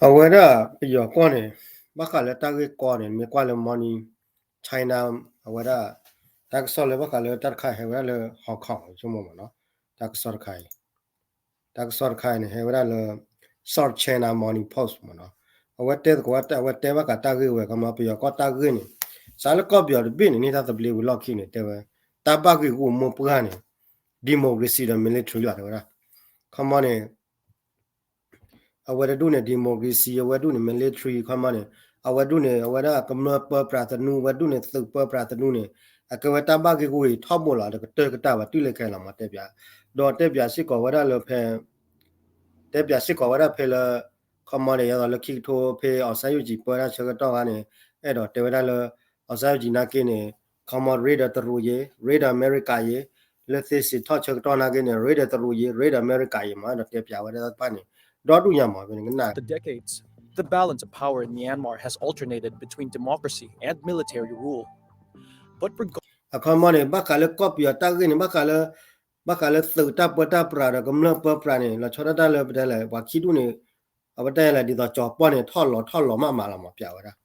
အဝဲဒၣ်ပယီၤကီၢ်န့ၣ် ဘၣ်ဃးလၢတၢ်ဂ့ၢ်ကီန့ၣ် မ့ၢ်ကွၢ်လၢ Morning China အဝဲဒၣ် တၢ်ကစီၣ်လၢဘၣ်ဃးလၢတၢ်တခါဟဲဝဲဒၣ်လၢ Hong Kong ဆိကမိၣ်မ့ၢ်နီၤ, တၢ်ကစီၣ်တခါအံၤ တၢ်ကစီၣ်တခါအံၤန့ၣ် ဟဲဝဲဒၣ်လၢ South China Morning Post မ့ၢ်နီၤ, အဝဲတဲသကိးဝဲ အဝဲတဲဘၣ်ဃးတၢ်ဂ့ၢ်ဝဲ ခီမီ ပယီၤကီၢ်တၢ်ဂ့ၢ်န့ၣ် စးလၢကီၢ်ပယီၤတဘ့ၣ်န့ၣ် န့ၢ်တၢ်သဘျ့ဝံၤလီၢ်ခံန့ၣ် တဲဝဲ တၢ်ဘၣ်ဂ့ၢ်ဂီၢ်မိၢ်ပှၢ်န့ၣ် democracy ဒီး military လီၤ တဲဝဲဒၣ်, ခီမီန့ၣ် အဝဲတဒူၣ်န့ၣ် democracy အဝဲဒူၣ်န့ၣ် military ခီမီန့ၣ် အဝဲဒူၣ်န့ၣ် အဝဲဒၣ်ကမျၢၢ်ပၢပြးသနူ အဝဲဒူၣ်န့ၣ်သုးပၢပြးသနူန့ၣ် အကဲဝဲတၢ်ဘၣ်ဂ့ၢ်ဂီၢ်အံၤထီဘိလီၤ တကတၢၢ်ကတၢၢ်ဘၣ် တုၤလၢခဲလီၤမး တဲပၠး, ဒီးတဲပၠးစ့ၢ်ကီးဝဲဒၣ်လၢဖဲ တဲပၠးစ့ၢ်ကီးဝဲဒၣ်ဖဲလၢ ခီမီန့ၣ် ယသိးလၢခံကထိဖဲ အောင်ဆန်းစုကြည် ပၢတၢ်ဆၢကတီၢ်ခါန့ၣ် အဲၣ်ဒိးတဲဝဲဒၣ်လၢ အောင်ဆန်းစုကြည် နာ်က့န့ၣ် ခီမီ ရ့ဒီးတရူးယ့ၤ ရ့ဒီးအမဲရကၤယ့ၤ လၢသ့စံးထီၣ်ဆၢကတီၢ်နာ်က့န့ၣ် ရ့ဒီးတရူးယ့ၤ ရ့ဒီးအမဲရကၤယ့ၤမး အဲၣ်ဒိးတဲပၠးဝဲဒၣ်တဖၣ်န့ၣ် ဒီဒူၣ်ညါမး ဖဲန့ၣ်ကနၣ် the decades, the balance of power in Myanmar has alternated between democracy and military rule. But regardless အခီမီန့ၣ် ဘၣ်ဃးလၢကီၢ်ပယီၤတၢ်ဂ့ၢ်န့ၣ် ဘၣ်ဃးလၢ ဘၣ်ဃးလၢသုးတၢ်ပၢတၢ်ပြးဒီးကမျၢၢ်ပၢပြးန့ၣ် လီၤဆီဒၣ်တၢ်လၢပတဲလဲၣ် ပှၤခံဒူၣ်န့ၣ် အဝဲတဲလဲၣ် ဒ်သိးကၠီၤပီၢ်န့ၣ် ထီၣ်လီၤထီၣ်လီၤမးမးလီၤမး ပၠးဝဲဒၣ်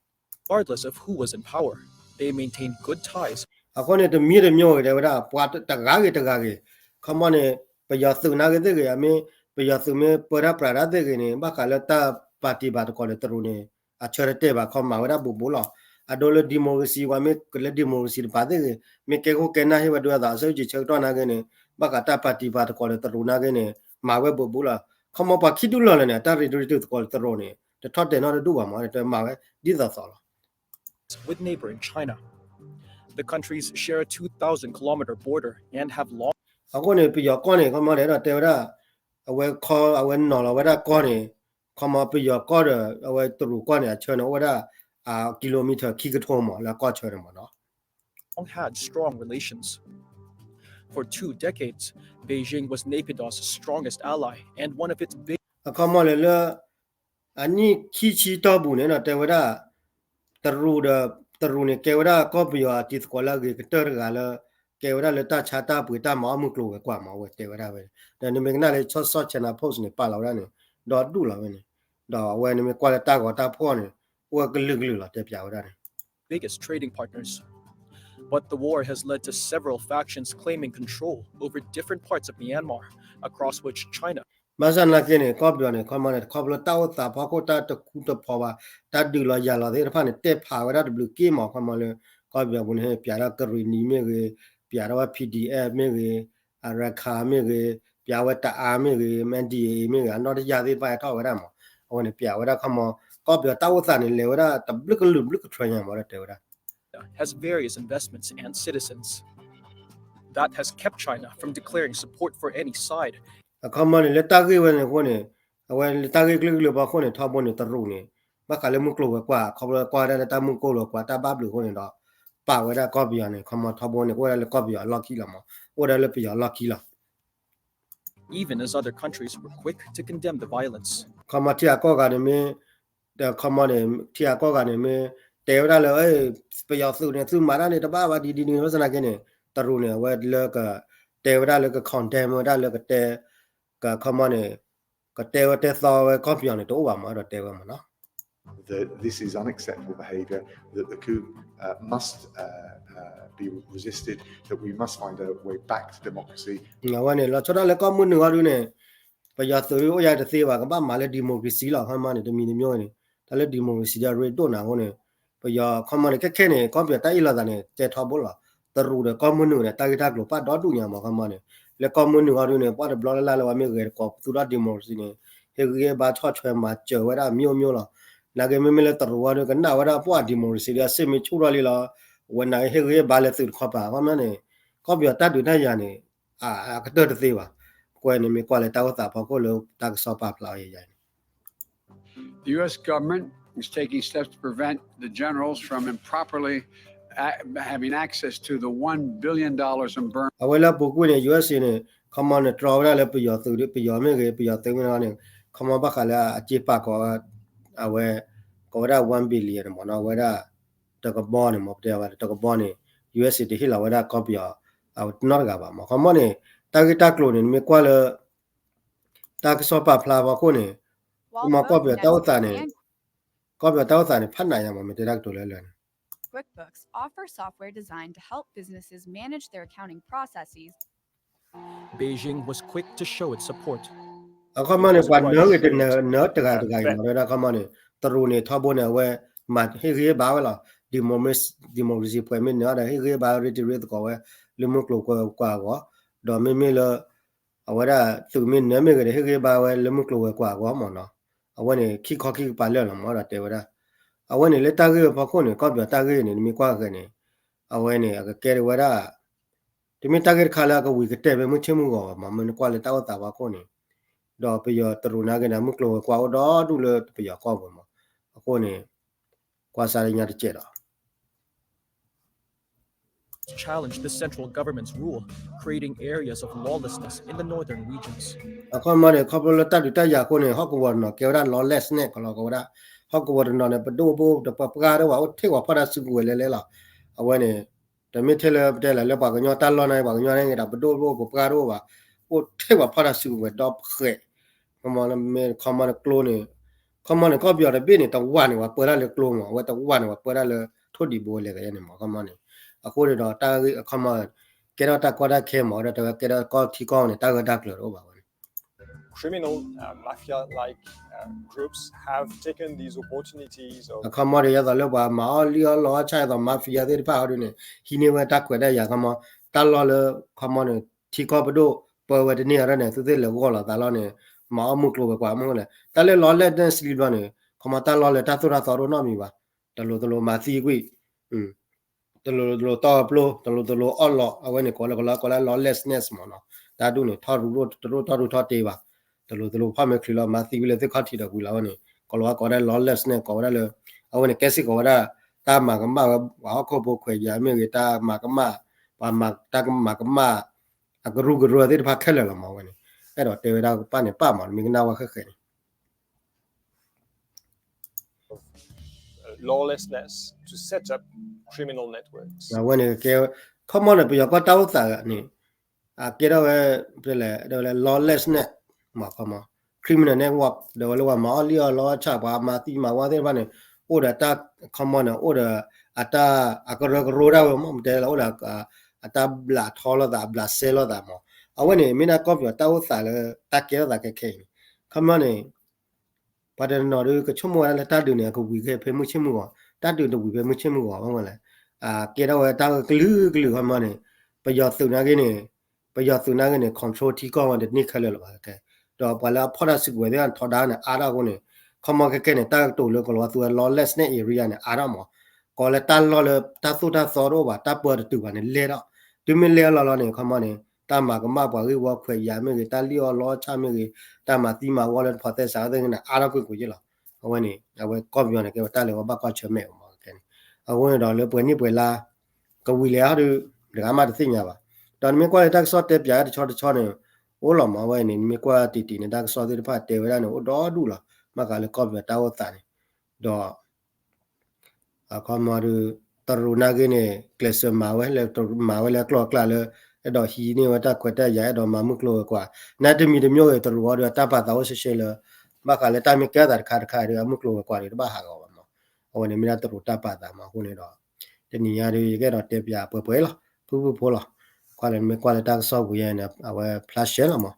regardless of who was in power, they maintained good ties. အဃိန့ၣ် တမံၤတမံၤဂ့ၤတဲဝဲဒၣ် ပှၤတဂၤဂ့ၤတဂၤဂ့ၤ ခီမီန့ၣ် ပယီၤသုးနာ်က့သ့ၣ်ဂ့ၤ အမ့ၢ် ပယီၤသုးမ့ၢ်ပၢတၢ်ပြးတၢ်သ့ၣ်ဂ့ၤန့ၣ် ဘၣ်ဃးလၢတၢ်ပာ်တံၢ်ပာ်သကိးဒီးတရူးန့ၣ် အဆၢတတဲာ်ဘၣ် ခီမီမၤဝဲဒၣ်ဘူးဘူးလီၤ. အဒိလၢ democracy ပှၤမ့ၢ်ကလၢ democracy တပၤသ့ၣ်ဂ့ၤ မ့ၢ်ကဲခိၣ်ကဲနၢ်ဟ့ၣ်ဝဲဒၣ်အသး အောင်ဆန်းစုကြည် ဆၢကတီၢ်နာ်က့န့ၣ် ဘၣ်ဃးတၢ်ပာ်တံၢ်ပာ်သကိးဒီးတရူးနာ်က့န့ၣ် မၤဝဲဘူးဘူးလီၤ. ခီမီပှၤခံဒူၣ်လီၢ်လၢာ်န့ၣ် အတၢ်ရ့ဒိၣ်ရ့ဒိၣ်သကိးဒီးတရူးန့ၣ် တထီၣ်တဲာ်နီတဒူၣ်ဘၣ်မး တမၤဝဲဒ်သိးသိးလီၤ. with neighboring China. The countries share a two thousand kilometer border and have long အဃိန့ၣ် ပယီၤကီၢ်န့ၣ် ခီမီဒီးတဲဝဲဒၣ် အဝဲခီ အဝဲနီၤလီၤဝဲဒၣ်ကီၢ်န့ၣ် ခီမီပယီၤကီၢ်ဒီး အဝဲတရူးကီၢ်န့ၣ် အဆၢန့ၣ် အိၣ်ဝဲဒၣ် kilometer ခံကထိမး လၢအကီၢ်ဆၢန့ၣ်မးနီၤ long had strong relations. For two decades, Beijing was Naypyitaw's strongest ally and one of its big အခီမီလၢလၢ အနံၣ်ခံဆံတီၢ်ပူၤန့ၣ်ဒီးတဲဝဲဒၣ် တရူးဒီး တရူးန့ၣ် ကဲဝဲဒၣ်ကီၢ်ပယီၤအတံၤသကိးလၢအဂ့ၤကတၢၢ်တဂၤလၢ ကဲဝဲဒၣ်လၢတၢ်ဆါတၢ်ပှ့ၤတၢ်မၤအီၣ်မုၢ်ကျိၤဝဲၤကွာ်မး အဝဲတဲဝဲဒၣ်ဝဲ ဒီးနမ့ၢ်ကနၣ်လၢ South China Post န့ၣ် ပာ်လီၤဝဲဒၣ်န့ၣ် ဒီဒူၣ်လီၤဝဲန့ၣ် ဒီးအဝဲနမ့ၢ်ကွၢ်လၢတၢ်ဂီၤတၢ်ဖီၣ်န့ၣ် အိၣ်ဝဲကလုာ်ကလုာ်လီၤ တဲပၠးဝဲဒၣ်န့ၣ် biggest trading partners. But the war has led to several factions claiming control over different parts of Myanmar, across which China ဘၣ်ဆၣ်နာ်က့န့ၣ် ကီၢ်ပယီၤန့ၣ် ခီမီန့ၣ် ခီဖျိတၢ်အိၣ်သးဖီခိၣ်တၢ်တခူတဖီးဘၣ် တၢ်ဒုးလီၤယၤလီၤသ့ၣ်တဖၣ်န့ၣ် တဲဖးဝဲဒၣ်တဘျုးက့ၢ်မး ခီမီလၢ ကီၢ်ပယီၤပူၤန့ၣ် ပၠးဒၣ်ကရံၣ်နံၤမ့ၢ်ဂ့ၤ ပၠးဒၣ်ဝဲ P D F မ့ၢ်ဂ့ၤ အရခါမ့ၢ်ဂ့ၤ ပၠးဝဲတအါမ့ၢ်ဂ့ၤ M N D A A မ့ၢ်ဂ့ၤ အနီၢ်တယၢ်သ့ၣ်တဖၣ်ဟဲထီၣ်ဝဲဒၣ်မး အဝဲန့ၣ် ပၠးဝဲဒၣ်ခီမီ ကီၢ်ပယီၤတၢ်အိၣ်သးန့ၣ် လဲၤဝဲဒၣ်တဘျုးကလုာ်ဘျုးကထြၢညါမး ဒီးတဲဝဲဒၣ် has various investments and citizens. That has kept China from declaring support for any side. အခီမီန့ၣ် လၢတၢ်ဂ့ၢ်ဝဲန့ၣ်အဃိန့ၣ် အဝဲလၢတၢ်ဂ့ၢ်ကလုာ်ကလုာ်ဖီခိၣ်န့ၣ် ထီဘိန့ၣ် တရူးန့ၣ် ဘၣ်ဃးလၢမုၢ်ကျိၤဝဲၤကွာ် ခီဖျိကွၢ်ဝဲဒၣ်လၢတၢ်မုၢ်ကျိၤဝဲၤကွာ် တၢ်ဘၣ်ဘျုးအဃိန့ၣ်ဒီး ပာ်ဝဲဒၣ်ကီၢ်ပယီၤန့ၣ် ခီမီထီဘိန့ၣ် အိၣ်ဝဲဒၣ်လၢကီၢ်ပယီၤအလီၢ်ခံလီၤမး အိၣ်ဝဲဒၣ်လၢပယီၤအလီၢ်ခံလီၤ even as other countries were quick to condemn the violence. ခီမီထံဂၤကီၢ်ဂၤန့ၣ်မ့ၢ် ဒီးခီမီန့ၣ် ထံဂၤကီၢ်ဂၤန့ၣ်မ့ၢ် တဲဝဲဒၣ်လၢ ပယီၤသုးန့ၣ် သုမၤတၢ်န့ၣ် တဘၣ်ဘၣ်ဒ်ဒ်န့ၣ် ဘၣ်ဆၣ်နာ်က့န့ၣ် တရူးန့ၣ် အဝဲလၢက တဲဝဲဒၣ်လၢက condemn ဝဲဒၣ်လၢကတဲ ကခီမီန့ၣ် ကတဲဝဲတဲသီဝဲကီၢ်ပယီၤန့ၣ် တအိၣ်ဘၣ်မး အဲၣ်ဒိးတဲဝဲမးနီၤ that this is unacceptable behavior, that the coup uh, must uh, uh, be resisted, that we must find a way back to democracy. အဝဲန့ၣ် လီၤဆီဒၣ်လၢကီၢ်မုၢ်နုာ်အီၤဒုန့ၣ် ပယီၤသုးအိၣ်ယၤတသ့ဘၣ် ကဘၣ်မၤလၢ democracy လီၤ ခီမီန့ၣ် တမံၤတမံၤန့ၣ် တၢ်လၢ democracy ဒီးရ့ဒိၣ်နၤအဃိန့ၣ် ပယီၤခီမီန့ၣ် ခဲခဲန့ၣ် ကီၢ်ပယီၤတၢ်အ့ၣ်လိာ်သးန့ၣ် တဲထီဘိလီၤ တရူးဒီးကီၢ်မုၢ်နုာ်န့ၣ် တၢ်ဂ့ၢ်တၢ်ကျိၤပာ်ဒီဒူၣ်ညါမး ခီမီန့ၣ် လၢကီၢ်မုၢ်နုာ်အီၤဒုန့ၣ် ပှၤတဘျီလၢ်လၢ်လၢပှၤမ့ၢ်ဂဲၤတကိးသူၣ်ထီၣ် democracy န့ၣ် ဟ့ၣ်ဂံၢ်ဟ့ၣ်ဘါဆီၣ်ထွဲမၤစၢၤဝဲဒၣ် မျိုးမျိုး လီၤ နာ်က့မ့မ့ၢ်လၢတရူးအီၤဒု ကနၣ်ဝဲဒၣ်ပှၤ democracy ဒီးအစ့မ့ၢ်ဆူၣ်ထီၣ်လံလီၤ ဝဲနာ်က့ဟ့ၣ်ဂံၢ်ဟ့ၣ်ဘါလၢသုးတခီပၤ ခီမီန့ၣ် ကီၢ်ပယီၤတၢ်ဒုးတၢ်ယၤန့ၣ် အကတၢၢ်တသ့ဘၣ် ကွဲးန့ၣ်မ့ၢ်ကွၢ်လၢတၢ်အိၣ်သးဖီခိၣ်လၢတၢ်ကစီၣ်ပာ်ဖျါအီၤယၤန့ၣ် The U S government is taking steps to prevent the generals from improperly a- having access to the one billion dollars in Burma. အဝဲလၢအပူၤကွံာ်န့ၣ် U S A န့ၣ် ခီမီန့ၣ် တြီဝဲဒၣ်လၢပယီၤသုး ပယီၤမ့ၢ်ဂ့ၤ ပယီၤသုးမ့ၢ်ဂ့ၤန့ၣ် ခီမီဘၣ်ဃးလၢအစ့ပာ်ကီး အဝဲ ကိးဝဲဒၣ် one billion န့ၣ်မ့ၢ်နီၤ အဝဲဒၣ် တကဘီန့ၣ် မ့ၢ်ပတဲဝဲ တကဘီန့ၣ် U S A တဟ့ၣ်လီၤဝဲဒၣ်ကီၢ်ပယီၤ အဝဲနီတဂၤဘၣ်မ့ၢ် ခီမီန့ၣ် တၢ်ဂ့ၢ်တၢ်ကျိၤန့ၣ် နမ့ၢ်ကွၢ်လၢ တၢ်ကစီၣ်ပာ်ဖျါဖီခိၣ်န့ၣ် while ကီၢ်ပယီၤတၢ်အိၣ်သးန့ၣ် ကီၢ်ပယီၤတၢ်အိၣ်သးန့ၣ် ဖးနးယါမး မ့ၢ်တဲတၢ်ကတိၤလၢလၢာ်န့ၣ် QuickBooks offer software designed to help businesses manage their accounting processes. Beijing was quick to show its support. အခီမီန့ၣ် ပှၤနၢဂ့ၤတနၢတဂၤတဂၤအံၤမး ဝဲဒၣ်ခီမီန့ၣ် တရူးန့ၣ် ထီဘိန့ၣ် အဝဲ မၤဟ့ၣ်ဂံၢ်ဟ့ၣ်ဘါဝဲလီၤ democracy ပှဲၤမ့ၢ်နၢဒီး ဟ့ၣ်ဂံၢ်ဟ့ၣ်ဘါရ့တံၤရ့သကိးဝဲ လၢမုၢ်ကျိၤဝဲၤကွာ်အဂီၢ် ဒီးမ့မ့ၢ်လၢ အဝဲဒၣ်သုးမ့ၢ်နၢမ့ၢ်ဂ့ၤဒီး ဟ့ၣ်ဂံၢ်ဟ့ၣ်ဘါဝဲလၢမုၢ်ကျိၤဝဲၤကွာ်အဂီၢ်မးနီၤ အဝဲန့ၣ် ခံခီခံကပၤလၢာ်လီၤမးဒီးတဲဝဲဒၣ် အဝဲန့ၣ်လၢတၢ်ဂ့ၢ်ဖီခိၣ်န့ၣ် ကီၢ်ပယီၤတၢ်ဂ့ၢ်န့ၣ် နမ့ၢ်ကွၢ်ဂ့ၤန့ၣ် အဝဲန့ၣ် အကကဲထီၣ်ဝဲဒၣ် တမ့ၢ်တၢ်ဂ့ၢ်တခါလၢအကဝံၤကတၢၢ်ဖဲမုၢ်ဆ့ၣ်မုၢ်ဂီၤဘၣ်မး မ့ၢ်နကွၢ်လၢတၢ်အိၣ်သးဖီခိၣ်န့ၣ် ဒီးပယီၤတရူးနာ်က့န့ၣ် မုၢ်ကျိၤဝဲၤကွာ်အိၣ်ဒီဒူၣ်လၢပယီၤကီၢ်ပူၤမး အဃိန့ၣ် ကွၢ်စးလၢညါတစဲးဒီး challenge the central government's rule, creating areas of lawlessness in the northern regions. အခီမီန့ၣ် ခီဖျိလၢတၢ်ဒုးတၢ်ယၤအဃိန့ၣ် ဟီၣ်ကဝီၤတနီၤကဲဝဲဒၣ် lawlessness ကလီၤကဝဲဒၣ် ဟီၣ်ကဝီၤတနီၤန့ၣ် ပဒိၣ်ပပှၢ်တအိၣ်ဘၣ် အိၣ်ထဲပှၤဖီၣ်တၢ်စုကဝဲၤလဲၤလဲၤလီၤ အဝဲန့ၣ် တမ့ၢ်ထဲလၢပတဲလၢပှၤကညီတၢ်လီၢ်န့ၣ် ပှၤကညီန့ၣ်ဂ့ၤဒီး ပဒိၣ်ပပှၢ်တအိၣ်ဘၣ် အိၣ်ထဲပှၤဖီၣ်တၢ်စုကဝဲၤဒီဖှဲး ခီမီန့ၣ် ခီမီန့ၣ်ကျိန့ၣ် ခီမီန့ၣ် ကီၢ်ပယီၤတဘ့ၣ်န့ၣ် တဝၢ်န့ၣ် ပှၤပၢတၢ်လၢကျိမး အဝဲတဝၢ်န့ၣ် ပှၤပၢတၢ်လၢထိၣ်ဒံးဘိလဲၤကယဲၢ်န့ၣ်မး ခီမီန့ၣ် အဃိန့ၣ်ဒီး တၢ်ဂ့ၢ်အခီမီ ကဲထီၣ်တၢ်ကီတၢ်ခဲမး ဒီးတဲဝဲကဲထီၣ်ကီၢ်ထံကီၢ်န့ၣ် တၢ်ဂၢၢ်တၢ်ကျၢၤတအိၣ်ဘၣ်ဝဲန့ၣ် criminal, uh, mafia-like, uh, groups have taken these opportunities of အခီမီဒီး ယသိးလၢပှၤမၤအီၣ်လံၣ်အီၣ်လီအီၣ်ဆၣ် ယသိး mafia သ့ၣ်တဖၣ်အီၤဒ်န့ၣ် ဟံးန့ၢ်ဝဲတၢ်ခွဲးတၢ်ယာ်ခီမီ တၢ်လီၢ်လၢ ခီမီန့ၣ် ထံကီၢ်ပဒိၣ်ပၢဝဲတန့ၢ်အီၤဒ်န့ၣ် သုသ့ၣ်လဲၤဂီၢ်လီၤသးလီၤန့ၣ် မၤအီၣ်မုၢ်ကျိၤဝဲၤကွာ်မုၢ်န့ၣ် တၢ်လၢ lawlessness လံဘျီန့ၣ် ခီမီ တၢ်လီၢ်လၢတၢ်သိၣ်တၢ်သီတအိၣ်နီတမံၤဘၣ် တလိၤတလိၤမၤသံကွံာ် တလိၤတလိၤတီၢ်ပျိ တလိၤတလိၤအီၣ်လီၤ အဝဲန့ၣ် ကိးလၢကလီကီးလၢ lawlessness မးနီၤ တၢ်ဒူၣ်န့ၣ် ထီၣ်ရူၢ်တရိၣ်ထီၣ်ရူၢ်ထီၣ်တ့ဘၣ် တလိၤတလိၤဖီၣ်မဲာ်ချံလီၤ မၤသံဝဲလၢသ့ၣ်ခီၣ်ထံးဒီးဝံၤလီၤဝဲန့ၣ် ကိးလီၤဝဲကိးဝဲဒၣ် lawlessness ကိးဝဲဒၣ်လၢ အဝဲန့ၣ် ကဲစ့ၢ်ကီးဝဲဒၣ် တၢ်မၤကမၣ်ဝဲ ပှၤဟီၣ်ခိၣ်ဖိခွဲးယာ်မ့ၢ်ဂ့ၤ တၢ်မၤကမၣ် ပှၤမၤတၢ်မၤကမၣ် အကရူၢ်ကရၢသ့ၣ်တဖၣ်ခဲလၢာ်လီၤမးဝဲန့ၣ် အဲၣ်ဒိးတဲဝဲဒၣ်ပၢ်န့ၣ်ပၢ်မး မ့ၢ်ကနၣ်ဝဲဃဲဃဲန့ၣ် lawlessness to set up criminal networks အဝဲန့ၣ်ကဲ ခီမီန့ၣ် ပယီၤကီၢ်တၢ်အိၣ်သးန့ၣ် အကဲထီၣ်ဝဲ လၢ lawlessness မးခီမီ criminal network ဒီးဝဲလၢပှၤမၤအီၣ်လံၣ်အီၣ်လီအီၣ်ဆၣ် ပှၤမၤသံမၤဝီသ့ၣ်တဖၣ်န့ၣ် အိၣ်ဒီးတၢ်ခီမီန့ၣ် အိၣ်ဒီး အတၢ်အကရၢကရိဒၣ်ဝဲမး မ့ၢ်တဲလၢအိၣ်ဒီး အတၢ်ဘျးထီလိာ်သး ဘျးစဲလိာ်သးမး အဝဲန့ၣ် မ့ၢ်ဒၣ်ကီၢ်ပယီၤတၢ်အိၣ်သးလၢ တၢ်ကဲထီၣ်သးခဲခဲအံၤန့ၣ် ခီမီန့ၣ် ပှၤတနီၤဒီးကဆိကမိၣ်ဝဲဒၣ်လၢတၢ်ဒုးန့ၣ် အကဝံၤကဖဲမုၢ်ဆ့ၣ်မုၢ်ဂီၤ တၢ်ဒုးတဝံၤဖဲမုၢ်ဆ့ၣ်မုၢ်ဂီၤဝဲလဲၣ် ကဲထီၣ်ဝဲတၢ်ကလုာ်ကလုာ်ခီမီန့ၣ် ပယီၤသုးနာ်က့န့ၣ် ပယီၤသုးနာ်က့န့ၣ် control ထံကီၢ်ဝဲတန့ၢ်ခဲလၢာ်လၢၤဘၣ် ဒီးပှၤလၢအဖီၣ်တၢ်စုကဝဲၤသ့ၣ်ထီဒါန့ၣ် အါထီၣ်အဃိန့ၣ် ခီမီခဲခဲန့ၣ် တၢ်ကတိၤလၢကလီၤဝဲသူဝဲ lawlessness area န့ၣ် အါထီၣ်မး ကိးလၢတၢ်လီၢ်လၢတၢ်သိၣ်တၢ်သီတအိၣ်ဘၣ် တၢ်ပၢတတုၤဘၣ်န့ၣ် လဲၢ်ထီၣ် တုၤမ့ၢ်လဲၢ်လီၤလီၤန့ၣ် ခီမီန့ၣ် တၢ်မၤကမၣ်ပှၤဂ့ၢ်ဝီခွဲးယာ်မ့ၢ်ဂ့ၤ တၢ်လံၣ်အီၣ်လီအီၣ်ဆၣ်မ့ၢ်ဂ့ၤ တၢ်မၤသံမၤဝီလၢတဖိးသဲစးသ့ၣ်န့ၣ် အါထီၣ်ကွ့ၢ်ကွ့ၢ်ယ့ၢ်လီၤ အဝဲန့ၣ် အဝဲကီၢ်ပယီၤန့ၣ် ကဲဝဲတၢ်လၢဝဲဘၣ်ကွၢ်ဆၢၣ်မဲာ်အီၤမးခဲန့ၣ် အဃိန့ၣ်ဒီးလၢပှဲၤနံၣ်ပှဲၤလါ ကဝံၤလဲၣ်ဟီဒီး တဂၤမးတသ့ၣ်ညါဘၣ် ဒီးနမ့ၢ်ကွၢ်လၢတၢ်ကစီၣ်တဲပၠးတဆီတဆီန့ၣ် အိၣ်လီၤမး အဝဲန့ၣ် နမ့ၢ်ကွၢ်တံၢ်တံၢ်န့ၣ် တၢ်ကစီၣ်သ့ၣ်တဖၣ်တဲဝဲဒၣ်န့ၣ် အိၣ်ဒီဒူၣ်လီၤ ဘၣ်ဃးလၢကီၢ်ပယီၤတၢ်အိၣ်သးန့ၣ် ဒီး အခီမီဒီး တရူးနာ်က့န့ၣ် ကျဲးစၢးမၤဝဲလၢ မၤဝဲလၢအကျိၤအကျဲလၢ အဲၣ်ဒိးဟံးန့ၢ်ဝဲတၢ်ခွဲးတၢ်ယာ် အဲၣ်ဒိးမၤမုၢ်ကျိၤဝဲၤကွာ် နာ်တမံၤတမံၤဂ့ၤ တရူးအီၤဒီးအတၢ်ပာ်သးအိၣ်ရှဲရှဲလၢ ဘၣ်ဃးလၢတၢ်မ့ၢ်ကဲထီၣ်သးတခါတခါဒီး အမုၢ်ကျိၤဝဲၤကွာ်ဒီးတဘၣ်ဟးဂီၤဘၣ်မး အဝဲန့ၣ်မ့ၢ်ဒၣ်တရူးတၢ်ပာ်သးမးအဃိန့ၣ်ဒီး တနံၤညါဒီး ယကအဲၣ်ဒိးတဲပၠးပှဲၤပှဲၤလီၤ ဖုၣ်ဖုၣ်ဖိလီၤ ကွၢ်လၢနမ့ၢ်ကွၢ်လၢတၢ်ကစီၣ်ပူၤယဲန့ၣ် အဝဲဖျါရှဲလီၤမး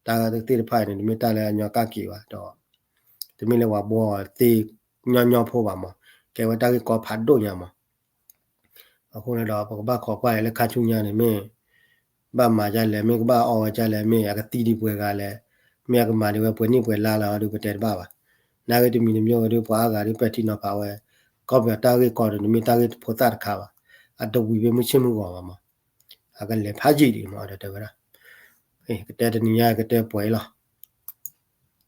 တၢ်သ့ၣ်တဖၣ်န့ၣ် တမ့ၢ်တၢ်လၢအညီကၣ်က့ၤဘၣ်ဒီး တမ့ၢ်လၢပှၤဘှီသ့ညီညီဖိဘၣ်မး ကဲဝဲတၢ်ဂ့ၢ်ကီဖးဒိၣ်ညါမး အဃိန့ၣ်ဒီး ပကဘၣ်ခိးကွၢ်လၢခါဆူညါန့ၣ် မ့ၢ် ဘၣ်မၤဒ်လဲၣ် မ့ၢ်ကဘၣ်အီဝဲဒ်လဲၣ် မ့ၢ်အကသံဒံးပှဲၤဂၤလဲၣ် မ့ၢ်အကမၤဒံးဝဲပှဲၤနံၣ်ပှဲၤလါလီၤဒီး ပတဲတဘၣ်ဘၣ် နာ်ဂ့ၤတမံၤတမံၤဝဲဒီး ပှၤအါဂၤဒီးပဲာ်ထံနီၤဖးဝဲ ကီၢ်ပယီၤတၢ်ဂ့ၢ်ကီဒီး တမ့ၢ်တၢ်ဂ့ၢ်ဖိသၣ်တခါဘၣ် အတဝံၤဖဲမုၢ်ဆ့ၣ်မုၢ်ဂီၤဘၣ်မး အကလဲၤဖးယံာ်ဒံးမး ဒီးတဲဝဲဒၣ် ကတဲတနံၤညါ ကတဲပှဲၤလီၤ